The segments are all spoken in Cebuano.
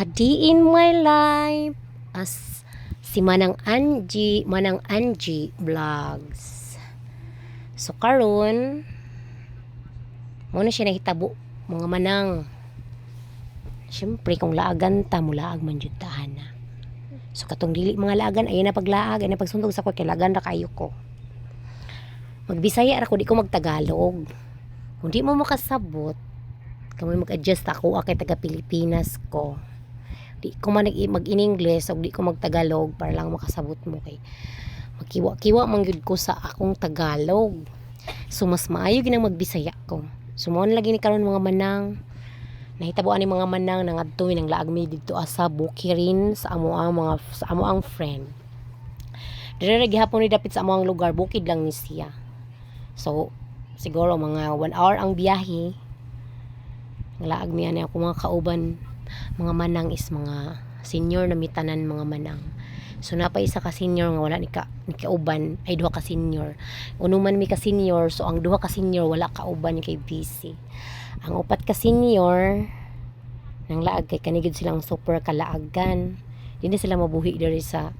A day in my life as si Manang Angie, Manang Angie Vlogs. So karon mo na siya nahitabo, mga manang. Siyempre kung laagan ta, mulaag man jud ta ana. So katong dili mga laagan, ayun na paglaag, ayun na pagsuntog sa ko kay laagan ra kayo ko. Magbisaya ra ko, di ko magtagalog. Kung di mo makasabot, kamo mag-adjust ako kay taga Pilipinas ko. Di ko man mag-in English og di ko magtagalog para lang makasabot mo kay makiwa-kiwa man gyud ko sa akong Tagalog. So mas maayo ginang magbisaya ko. So mao na lagi ni karon, mga manang. Nahitabo ani, mga manang, nangadto mi, nang laag mi didto asa bukirin sa amo ang mga sa amo ang friend. Dire ra gihapon ni dapit sa amo ang lugar, bukid lang ni siya. So siguro mga 1 hour ang biyahe. Laag mi ani ako mga kauban, mga manang, is mga senior na mitanan, mga manang. So napa isa ka senior nga wala ni kauban, ay duha ka senior. Uno man mi ka senior, so ang duha ka senior wala kauban kay busy. Ang upat ka senior nang laag kay kanigid silang super kalaagan. Di na sila mabuhi diri sa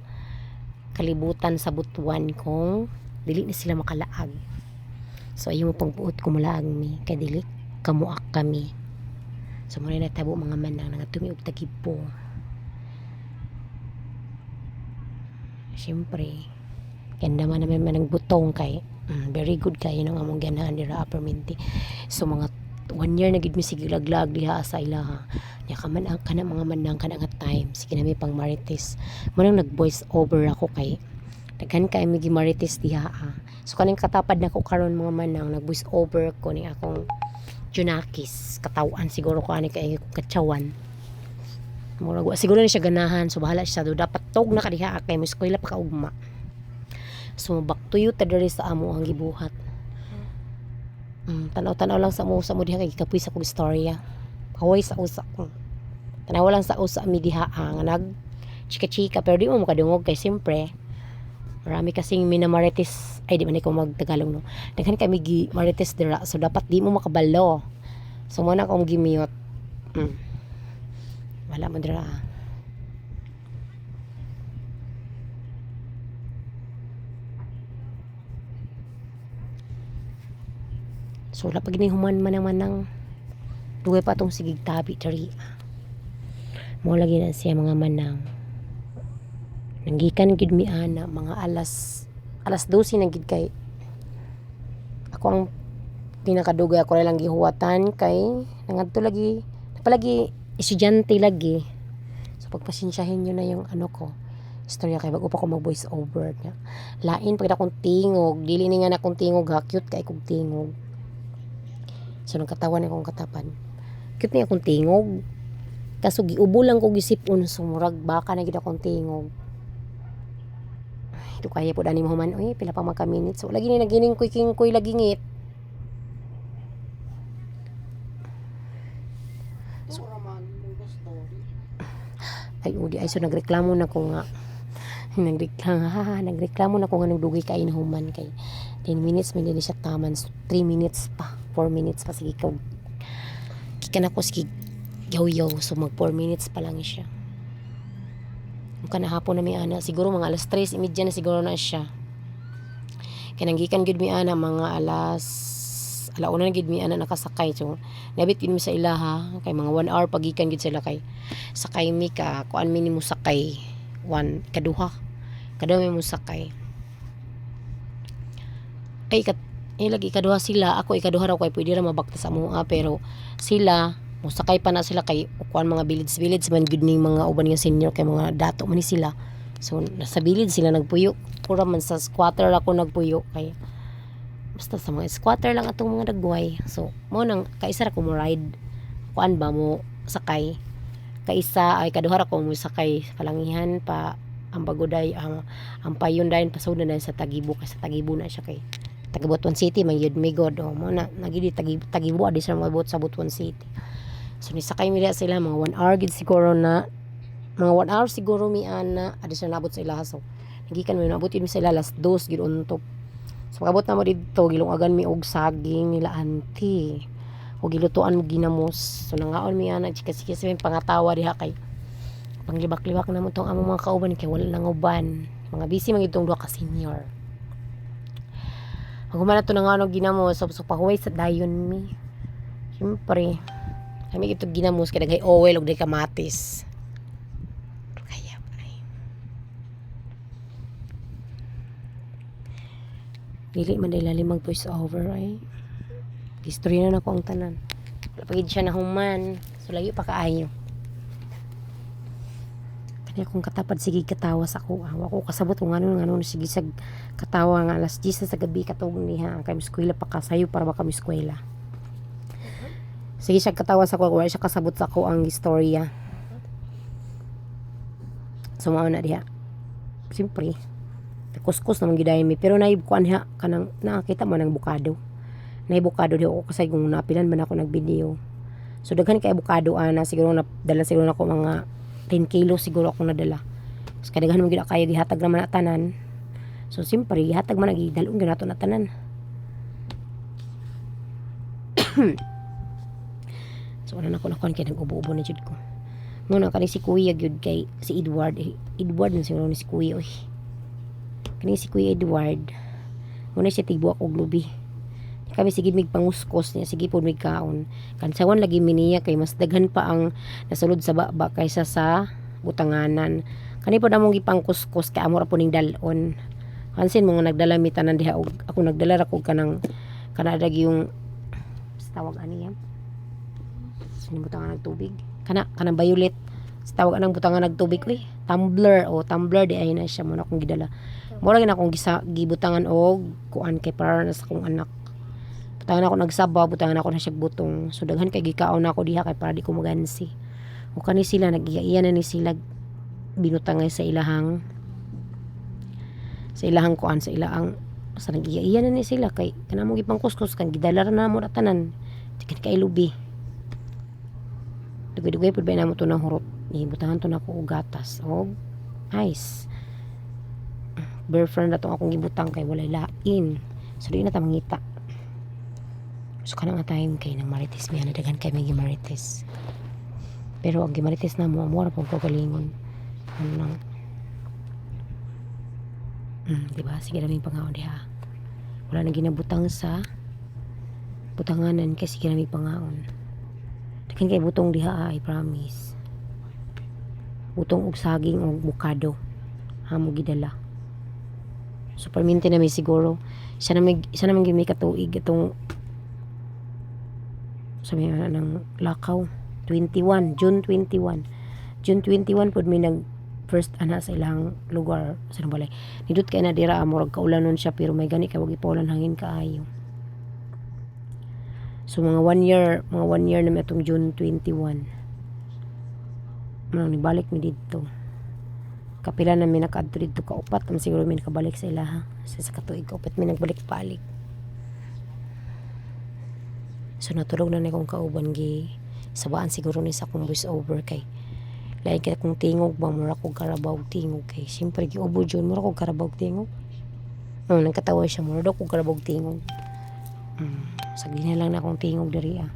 kalibutan sa Butuan kung dili na sila makalaag. So ayaw mo pangbuot ko mulaag mi kay dili kamuak kami. So mao na natabo, mga manang, nangadto mi og Tagibo. Siyempre, ganda man naman man ang butong kay very good kayo nang among ganahan dira perminti. So mga one year na gid mi sige laglag diha sa ilaha. Nya ka man ang kana, mga manang, kana nga time sige na mi pang marites. Mo nang nag voice over ako kay daghan kay mi marites diha ah. So kaning katapad nako karon, mga manang, nag voice over ko ni akong Junakis katawan siguro ko ani kay katsawan. Murag wa siguro ni siya ganahan, so bahala siya do dapat tog na ka diha kay mo eskwela pa ka ugma. So back to you ta diri sa amo ang gibuhat. Tanaw-tanaw lang sa mo diha kay gikapoy sa kog istorya. Haway sa usa ko. Tanaw lang sa usa mi diha ah, nga nag chika-chika pero di mo makadungog kay siyempre marami kasing minamarites, ay di man ko magtagalog no. Daghan kami gi marites dira, so dapat di mo makabalo. So mo na akong gi-mute. Wala mo dira ah. So wala pa gini human manang manang. Dugay pa tong sigig tabi diri. Mo lagi na siya, mga manang. Nanggikan gid mi ana mga alas alas 12 na gid kay ako ang pinakadugay ako lang gihuwatan kay nangadto lagi napalagi estudyante lagi. So pagpasensyahin nyo na yung ano ko istorya kay bago pa ko mag voice over niya. Lain pag akong tingog, dili ni nga na akong tingog ha, cute kay kog tingog. So nagkatawan akong katapan. Cute ni akong tingog. Kaso giubo lang ko gisipon, so murag baka na gid akong tingog. Ay, ito kaya po dani mo human oy, pila pa man ka minutes. So lagi ni nagining kuy kingkoy lagi ngit. So, raman, mong story. Ay udi ay, so nagreklamo na ko nga nagreklamo ha, nagreklamo na ko nga nagdugay kay na human kay 10 minutes man din siya taman, so 3 minutes pa, 4 minutes pa, sige ka gikan ako sige yaw-yaw, so mag 4 minutes pa lang siya. Muka na hapon na mi ana, siguro mga alas 3:30 na siguro na siya. Kay nanggikan gid mi ana mga alas alauna na gid mi ana nakasakay, so nabit gid mi sa ilaha kay mga 1 hour pagikan gid sila kay sakay mi ka kuan mi nimo sakay one kaduha kaduha mi mo sakay ay kat eh, lagi ikaduha sila, ako ikaduha raw kay pwede ra mabakta sa amoa, pero sila mosakay pa na sila kay kuan mga village village man gud ning mga uban nga senior kay mga dato man ni sila, so nasa village sila nagpuyo, pura man sa squatter ako nagpuyo kay basta sa mga squatter lang atong mga dagway. So mo nang kaisa ra ko mo ride kuan ba mo sakay kaisa ay kaduha ra ko mo sakay palangihan pa ang bagoday ang payon dayon pasud na sa Tagibo kay sa Tagibo na siya kay taga Butuan City man yun mi god oh mo na nagidi Tagibo adi sa mga sa Butuan City. So nisakay mi diha sila mga 1 hour gid siguro na, mga 1 hour siguro mi ana adi siya nabot sa ilaha. So nagikan mi, nabot mi sa ila alas 2 gid untok. So pag-abot na mo didto, gilungagan mi og saging nila auntie o gilutuan mo ginamos. So nangaon mi ana, chika sige sa pangatawa diha kay Panglibak-libak na mo tong among mga kauban kay wala nang uban. Mga busy man itong duha ka senior. Pag na to na nga ano ginamos, so pahuway sa dayon mi. Siyempre, kami ito ginamos kay daghay oil ug daghay kamatis. Kaya ay. Dili man dahil lalim mag voice over ay. History na nako ang tanan. Wala pa gid siya nahuman. So layo pa kaayo. Kanya kung katapad sige katawa sa ako. Ah, wa ko kasabot kung ano ngano sige sa katawa nga alas 10 na sa gabi katog niya kay eskwela pa ka sayo para ba kami eskwela. Sige siya katawa sa ako, wala siya kasabot sa ako ang istorya. So mao na diha. Siyempre, kuskus naman gyud mi pero naib kuan ha kanang nakakita mo ng bukado. Nay bukado di ako kasi kung napilan man ako nagvideo. So daghan kay bukado ana siguro na dala siguro nako mga 10 kilos siguro ako nadala. So kadaghan man gyud kayo gihatag naman na tanan. So siyempre gihatag man ang gidalon gyud nato na tanan. So wala na ko nakuan kay nag-ubo-ubo na jud ko. Muna kani si Kuya gyud kay si Edward eh, Edward na siguro ni si Kuya oy. Kani si Kuya Edward. Muna siya tigbuak og lubi. Kami sige mig panguskos niya, sige pod mig kaon. Kansawan lagi mi niya kay mas daghan pa ang nasulod sa baba kaysa sa butanganan. Kani pod among gipangkuskos kay amo ra po ning dal-on. Kansin mo nga nagdala mi tanan diha og ako nagdala ra kog kanang kanadag yung sa tawag ani yan. Sino butangan ng tubig? Kana kanang violet. Sa tawag anang butangan ng tubig uy. Tumbler o tumbler di ay na siya mo na akong gidala. Mura gyud akong gisa, gibutangan og kuan kay para na sa akong anak. Butangan ako nagsaba, butangan ako na siya butong. So daghan kay gikaon ako diha kay para di ko magansi. O kani sila nagiya na ni sila binutangay sa ilahang kuan sa ilahang sa nagiya na ni sila kay kanang mo gipangkuskus kan gidala ra na mo na tanan. Di kay lubi. Dugay-dugay pud ba namo to nang hurot. Gibutangan to nako og gatas og ice. Boyfriend na tong akong gibutang kay walay lain. So di na ta mangita. So kana nga time kay nang marites mi ana daghan kay may gimarites. Pero ang gimarites na mo amo ra pud kagalingon. Ano nang di ba? Sige raming pangaon diha. Wala nang ginabutang sa butanganan kay sige raming pangaon. Daghan kay butong diha, ah, I promise. Butong og saging og bukado. Amo gidala. So perminti na may siguro. Siya na may katuig itong sa may ano ng lakaw 21 June 21 June 21 pud mi nag first ana sa ilang lugar sa balay nindot kay na dira murag kaulanon siya pero may gani kay wag ipaulan hangin kaayo. So mga 1 year na mi atong June 21 mo nibalik mi didto. Kapila na mi nakaadto didto, kaupat man siguro mi nakabalik sa ilaha sa katuig, kaupat mi nagbalik-balik. So natulog na ni akong kauban, gi sabaan siguro ni sa akong voice over kay lain kay akong tingog ba, mura kog karabaw tingog kay siyempre giubo jud, mura kog karabaw tingog. Oh, nagkatawa siya, mura daw kog karabaw tingog. Sagdi na lang na akong tingog diri ah.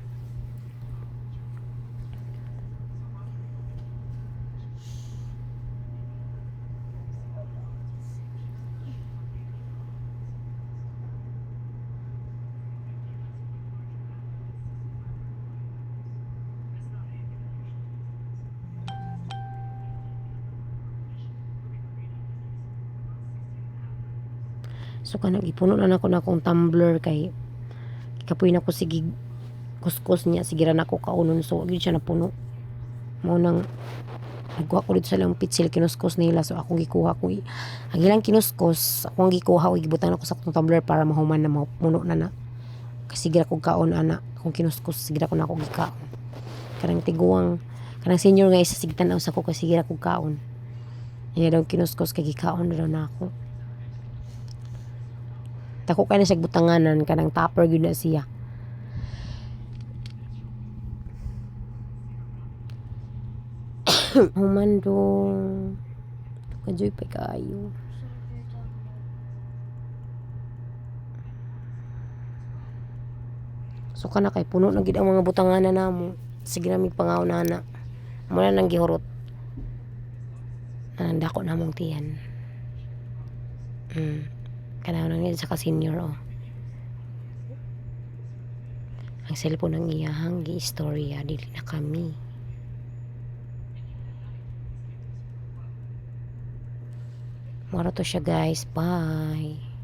So kanang gipuno na nako na akong tumbler kay kapoy na ko sige kuskus niya, sige ra nako kaunon, so gyud siya napuno. Mao nang nagkuha ko dito sa ilang pitsil, kinuskos nila, so akong gikuha ko ang ilang kinuskos, akong gikuha o gibutang nako sa akong tumbler para mahuman na mapuno na na. Kasi sige ra kog kaon ana akong kinuskos, sige ra ko na ako gikaon. Kanang tiguang kanang senior nga isa sige tan-aw sa ko kasi sige ra kog kaon. Iya daw kinuskos kay gikaon na daw na ako. Dako kay na siya butanganan, kanang tupper gyud na siya. Human dong. Kajoy pa kaayo. So kana kay puno na gid ang mga butanganan namo. Sige na mi pangaon ana. Mo na nang gihurot. Ang dako na mong tiyan. Kana nang sa ka senior oh. Ang cellphone ang iyahang gi-istorya, dili na kami. Mao ra to siya, guys. Bye.